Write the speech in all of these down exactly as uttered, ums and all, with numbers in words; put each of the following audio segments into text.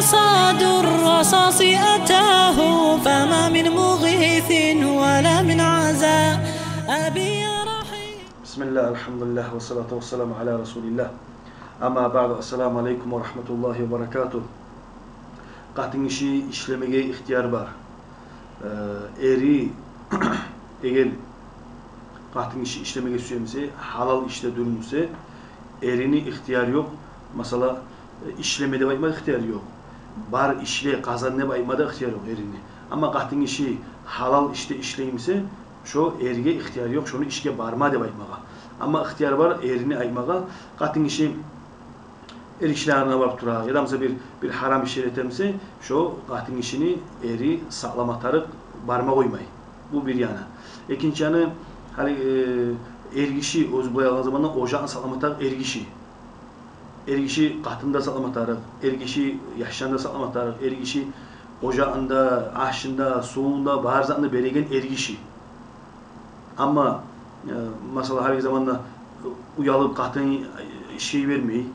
صدى الرصاص أتاه، فما من مغيث ولا من عزاء. أبي يا رحيم. بسم الله، الحمد لله، والصلاة والسلام على رسول الله. أما بعد، السلام عليكم ورحمة الله وبركاته. Къатынгиши ишлемеге ихтияр бар. Э, эри, эгер къатынгиши ишлемеге сюе буса, гьалал ишде дюр буса, эрини ихтияры ёкъ. Масала, э, ишлеме деп айтма ихтияры ёкъ. Бар ишле, къазан деп айтма да ихтияры ёкъ эрини. Амма къатынгиши гьалал ишде ишлей буса, шо эрге ихтияр ёкъ шону ишге барма деп айтмагъа. Амма ихтияр бар эрини айтмагъа, къатынгиши эргишилерине барып тура, яда буса бир, бир гьарам ишлер эте буса, шо къатынгишини эри сакълама тарыкъ, барма къоймай. Бу бир яны. Экинчи яны, гьали, э, эргиши оьзю, булай алгъан заманда, ожагъын сакълама тарыкъ эргиши. Эргиши къатынын да сакълама тарыкъ, эргиши яшларын да сакълама тарыкъ, эргиши ожагъын да, ашын да, сувун да, бар затын да береген эргиши. Амма, э, масала, гьалиги заманда уялып къатын ишге йибермей,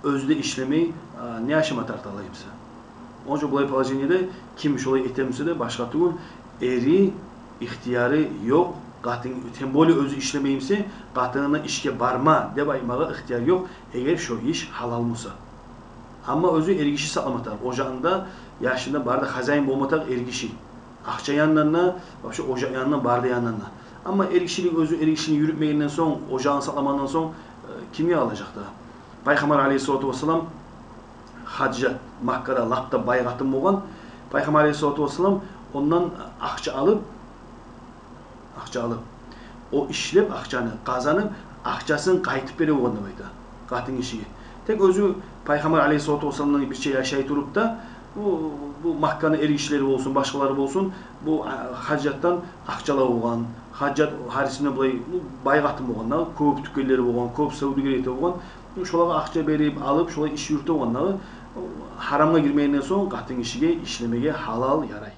оьзю де ишлемей, а, не ашама тарта алай буса? Ону учун булай положениеде ким шолай эте буса да, башгъа тюгюл, эри ихтияры ёкъ, къатын, тем более оьзю ишлемей буса, къатынына ишге барма деп айтмагъа ихтияр ёкъ, эгер шо иш гьалал буса. Амма оьзю эргиши сакълама тарыкъ, ожагъын да, яшын да, бары да хозяин болма тарыкъ эргиши. Акъча янындан да, вообще ожакъ янындан, бары да янындан да. Амма эргишилик, оьзю эргишилигин юрютмегенден сонг, ожагъын сакъламагъандан сонг, э, кимге къалажакъ дагъы? Пайхаммар алейгьиссалату вассалам, Хадижат, Маккада лап да бай къатын болгъан. Пайхаммар алейгьиссалату вассалам ондан акъча алып, акъча алып, о ишлеп акъчаны, къазанып, акъчасын къайтып бере болгъан деп айта къатынгишиге. Тек оьзю Пайхаммар алейгьиссалату вассаламдан бирче яшай туруп да, бу, бу Макканы эргишилери болсун, башгъалары болсун, бу, а, Хадижатдан акъча ала болгъан. Хадижат гьар исине булай, бу, бай къатын болгъан да, кёп тюкенлери болгъан, кёп савдюгер эте болгъан. Шолагъа акъча берип, алып, шолай иш юрюте болгъан да, гьарамгъа гирмегенден сонг къатынгишиге ишлемеге гьалал, ярай.